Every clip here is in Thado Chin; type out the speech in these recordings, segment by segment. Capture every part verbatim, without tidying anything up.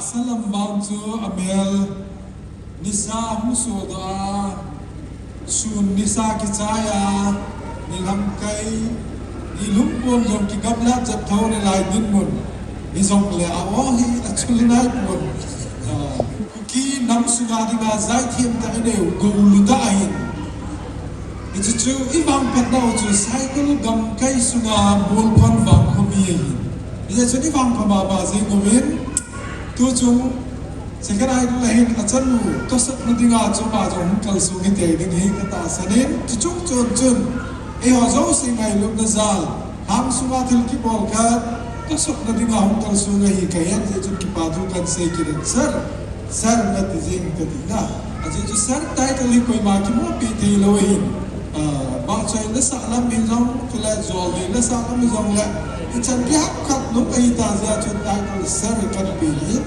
Salam vang chu amel nisa hung sodoh a, sun nisa kichai a, ni lamkai, ni lungpon jong kigap lat jat tho le lai dinmun. Hijongle a o hi achul nai pon. Ah, Kuki nam sunga dinga jaithem tah inei u, golu tah ahin. Hichu chu i vangphat nau chu Saikul gamkai sunga Bulphon vang khomi ahi. Hijeh chun i vangpha mama jing uvin. Tuchung second idol ahin achanu tosot na dinga chu ama jong hung kalsong hite ding hi katahsan in. Chuchung chun chun eiho jouse ngailutna jal, lhang sunga thil kibol khat tosot na dinga hung kalsong ahi kahet jeh chun kipa thu kahin sei kit in. Sir, Sir nati jing kati na. Ajeh chu Sir title hi koima kimupi thei lou ahin. Ah, vahchoi lasah lam hijong, chule joldei lasah lam hijong le, ichan kihap khat lum ahita jeh chun title Sir kahin pe ahi.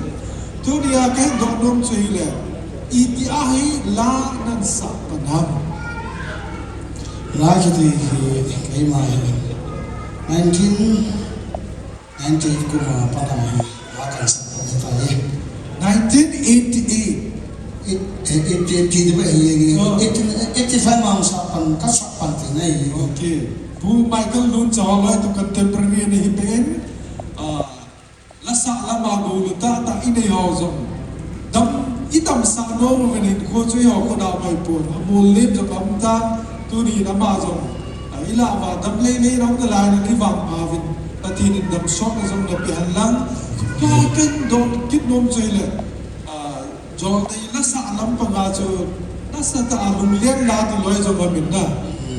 Tunia kahin doh nom chu hile, itia hi la nahin sah pan ham? La kiti hi keima hi nineteen ninety-eight kum a pat a hi la kahin sah pan ahitai. Nineteen eighty-eight. Eight, eh, eighty-eight ti ba hi nge. Oh. Eighteen, eighty-five ma sah pan, kasah pan ti nai. Okay. Pu Michael Luncha ho loi to contemporary ahi pen. Ah, lasah lama golu tahtah inei ho jong dam, idamsah nom uvin, hinkho chu eiho khut a mai pon. Amol len jong aum tan, tuni in ama jong, ah, ilah uva dam lei lei in aum nalai in eivangpha uvin, Pathen in damsotna jong napeh hen lang. Tua kahin doh kit nom chu hile, ah, joldei lasah lam panga chu nasatah a Lunglen la ti loi jong aum in na.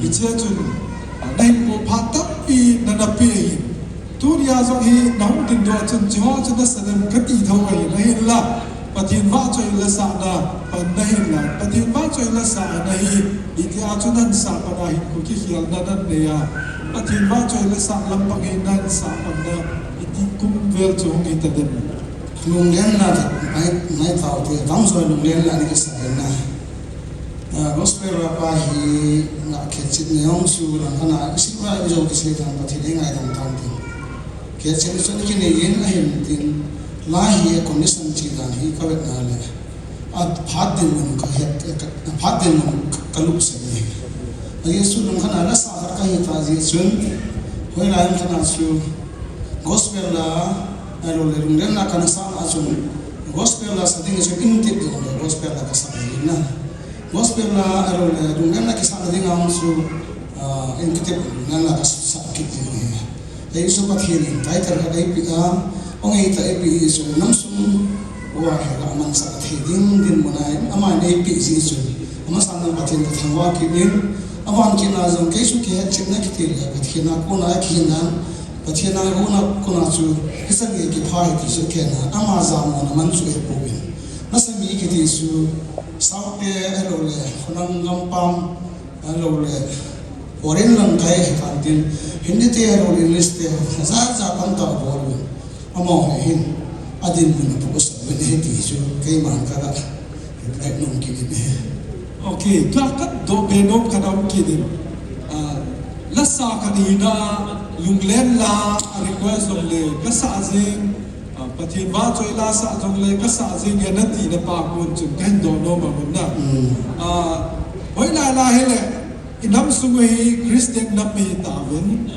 Hiche chun, ah, nahinkho phat tampi nana pe ahin. Tunia jong hi nahung dingdoh chun hicheho chu nasa dem kati tho ahin, ahinla Pathen vahchoi lasahna pan nahin lang, Pathen vahchoi lasahna hi itia chu nahin sah pan a hinkho kikhelna nanei a, Pathen vahchoi lasah lampang hi nahin sah pan a iti kum vel chu hung hita dem? Lunglen la mai, mai taute, vangchoi lunglen la ni kisah in na. Ah, gospel rap a hi na khetchetna jong chu langkhat a isi uva ijo kisei tan Pathen in ngaidam tan tin. Khetchetna chu kinei in ahin tin, la hi condition chi dan hi kavetna le, aphat dinmun kahet, aphat dinmun kalupsah in ahi. Ajeh chu langkhat a lasah khat kahita jeh chun, hoilai khat a chu gospel la, ahilouleh lunglen la kana sah a chun, gospel la sa ding chu intip ding le gospel la kasah ahi na. Gospel la, ahilouleh lunglen la kisahna dinga chu, ah, intip lunglen la kasah kit ding ahi. Hichu Pathen in title khat eipeh a, hung eita eipeh hi chu nam sung uva hi la amansah thei ding dinmun a ahin eipeh jeh chun, amasan Pathen kathangvah kit in, aban kit a jong kei chu kihetchetna kiti le Pathen a kona kihin a, Pathen a kona, kona chu hichan gei kipha ahi ti chu kei a, ama jamona man chu ahipoi. Nasa mi kiti chu South te ahilouleh khonung gampam ahilouleh foreign lang kai ahitan tin, Hindi te ahilouleh English te, jat jat pan tah bol uvin. Amaho hin adinmun apohsah uvin ahi ti chu keiman kaga reply nom kit in ahi. Okay, tua kadoh be nom khat aum kit in. Ah, lasa khat hina Lunglen la request jongle kasah jing, ah, Pathen vahchoi la sah jongle kasah jing e nati na pa kon chun kahin doh nom ahi na. Hmm. Ah, hoilai lai hile, i nam sung u hi Christian nam ihi tauvin.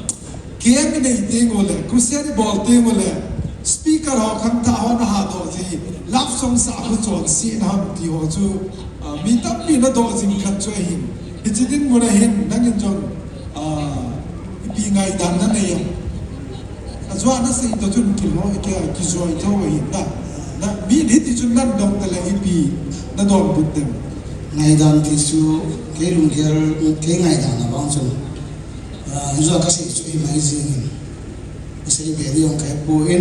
Camp inei teng ule, crusade ibol teng ule, speaker ho khangthah ho naha doh jeh, love song sah khu chonse na ham ti ho chu, ah, mi tampi nadoh jing khat chu ahin. Hiche dinmun a hin, nangin jong, ah, ipi ngaidan nanei em? Ajeh chu nasei toh chun kimo, ike, kijoi tho ahin na. Na, mi hiti chun nadong tale ipi nadonbut dem? Ngaidan ti chu, kei lunggel, kei ngaidan a vang chun, ah, hijeh a kasei chu himai jingin, isei be ding jong kahepoi,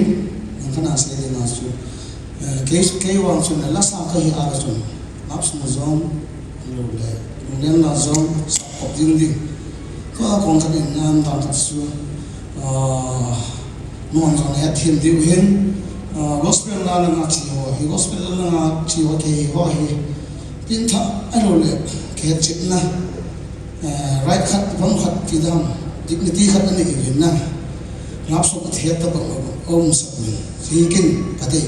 nang kana sei ding a chu, eh, kei, kei vang chun lasa kahi a chun, love song jong, lou le, lunglen la jong, sah khop ding ding. Tua kong khat in, um, dan khat chu, ah, nuan jong het hin diu hin, ah, gospel la langa che ho hi, gospel la langa che ho, kei ho hi, pengthah ahilouleh kihetchetna, eh, right khat, vom khat ti dam, dignity khat anei uvin na. Love song athet tabang aum sah uvin. Hikin kadei.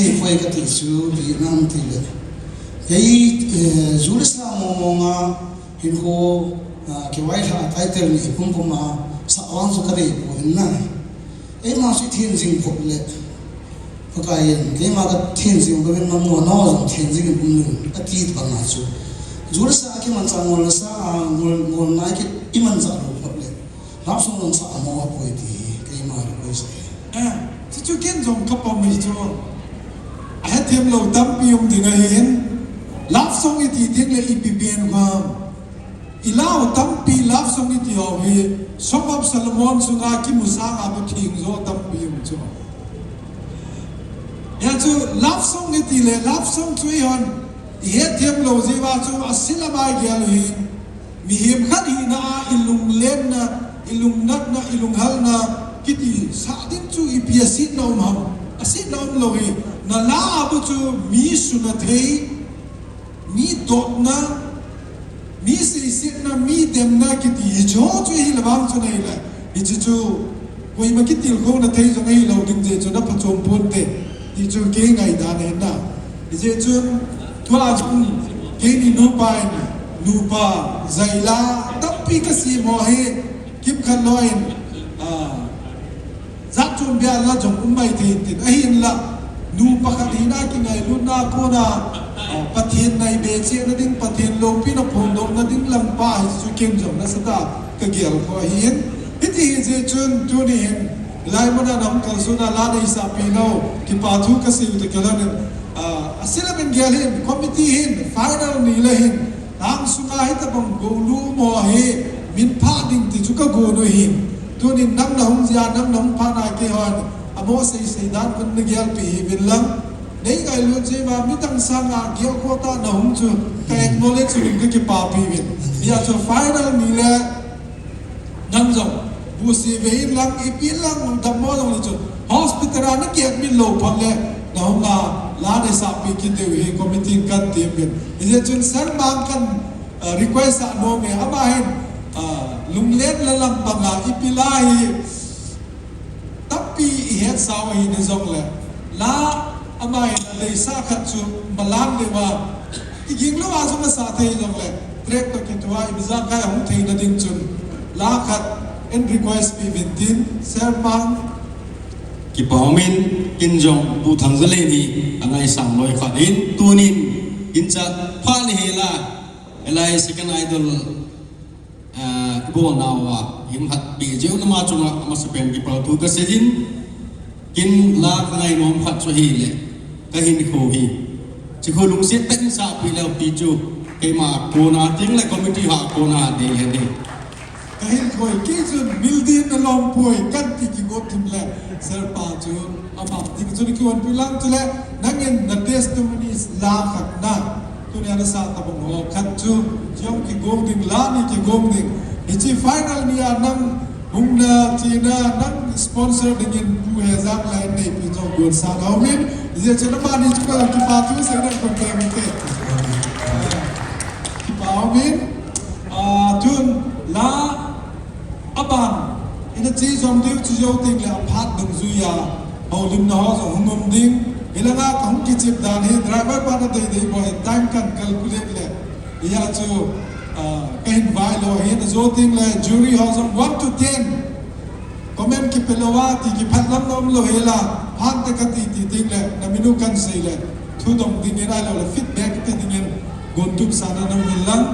Kei poi kati chu, ipi ham itile, kei, eh, ju le sa mong mong a, hinkho, ah, kei vailhah a title ni pum pum a, sa vang chu kadei poi na. Eima chu ithen jing phat le, Pakai in, keima kathen jing bangin, mamno nao jong then jing in um in, ati banga chu, ju le sa kimanchah, ngol le sa, ah, ngol, ngolna ki, imanchah lou phat le, love song jong sa mo apoi ti, keima request ahi. Eh, chuchu ken jong kapom hi chu. Ahethem lou tampi um ding ahin. Love song iti ding le ipi pen ham. I love tampi love song iti ho hi Song of Solomon sunga kimu sanga bu thing jo tampi um chu. Hia chu love song iti le love song chu eihon ihethem lou jeh uva chu asil a mai gel u hi. Mihem khat hina a ilunglenna, ilungnatna, ilunghalna kiti sah ding chu ipi asetna um ham. Asetna umlou hi. Na love a bu chu mi suna thei, mi dotna, mi seisetna, mi demna kiti hiche ho chu hile vang chu nahile. Hiche chu koima kitilkhouna thei jong ahilou ding jeh chun aphachom ponte. Ti chu kei ngaidan ahi na. Hijeh chun tua chun keini nupa in, nupa, jaila, tampi kasem ho hi, kimkhat lou in, ah, jat chom bia la jong um mai thei tin, ahinla, nu pakhat hina kingailutna kona, ah, Pathen naibe chehna ding, Pathen loupina phondohna ding lang pa hi chu ken jong nasatah a kagel kha ahin. Hiti hi jeh chun tuni hin, hilai muna nahung kalsona la neisahpi nau, kipa thu kasei u toh kilhonin, ah, asil a min gel hin, committee hin, final ni le hin, Lhang sunga hitabang goulu mo hi min phah ding ti chu kagon u ahin. Tunin nang nahung jeh a, nang nahung phat na keihon amo seisei dan khun nagelpeh hih uvin lang. Neingailut jeh uva midang sanga gelkhoh tah nahung chu ka acknowledge uvin kakipapi uvin. Hia chu final ni le Nang jong, busi ve in lang, ipi lang, dammo jong le chun, hospital a naki admit lou phat le, nahung a, la neisahpi kit diu hi committee in katin uvin. Hijeh chun Sir Mang kan, ah, request a nom e, ama hin, ah, lunglen la lampang a, ipi la hi, tampi ihetsa u ahi jongle, la ama hin adeisah khat chu malang leuva, iging louva jong asah thei jongle, track toh kitoh a imacha kai ahung theina ding chun, la khat in request peh uvin tin, Sir Mang. Kipa umin, ken jong Pu Thangzalen hi angaisang loi khat in, tunin, ken cha pha ni hela, hilai Second Idol, ah, ibolnauva, himkhat pi jeh un ama chunga amasapen kipathu kasei in, ken la kangainom khat chu ahile, kahinkho hi. Chukhu lungset tah in sahpi leu ti chu, keima kona teng le committee ho kona dei ahi. Kahinkho hi kei chun building nalom poi, kati kigot thim le, Sir pa chu, ama ding chun kihonpi lang chule, nangin na testimonies la khat na. Tunia nasah tabang ho khat chu, jong kigong ding, la ni kigong ding. Hiche final ni a nang hungna, chena, nang sponsor dingin Pu Hejang la in neipi jong gonsahna umin. Hijeh chun amani chu kakipathu seina kon te mite. Kipa umin. Ah, tun la Aban, ina che jom diu chu jou teng le aphat dungjuia, houlimna ho jong hung um ding. Hilanga kahung kichep dan hi, driver pa nadei dei bou hi, time kan calculate le. Hia chu, ah, kahin vai lou hi, najou teng le, jury ho jong one to ten. Comment kipe louva, ti kiphat lam na um lou hela, phat te kati ti teng le, namin u kan sei le, thudong dingin ahilou le, feedback pe dingin, gontup sana na um in lang.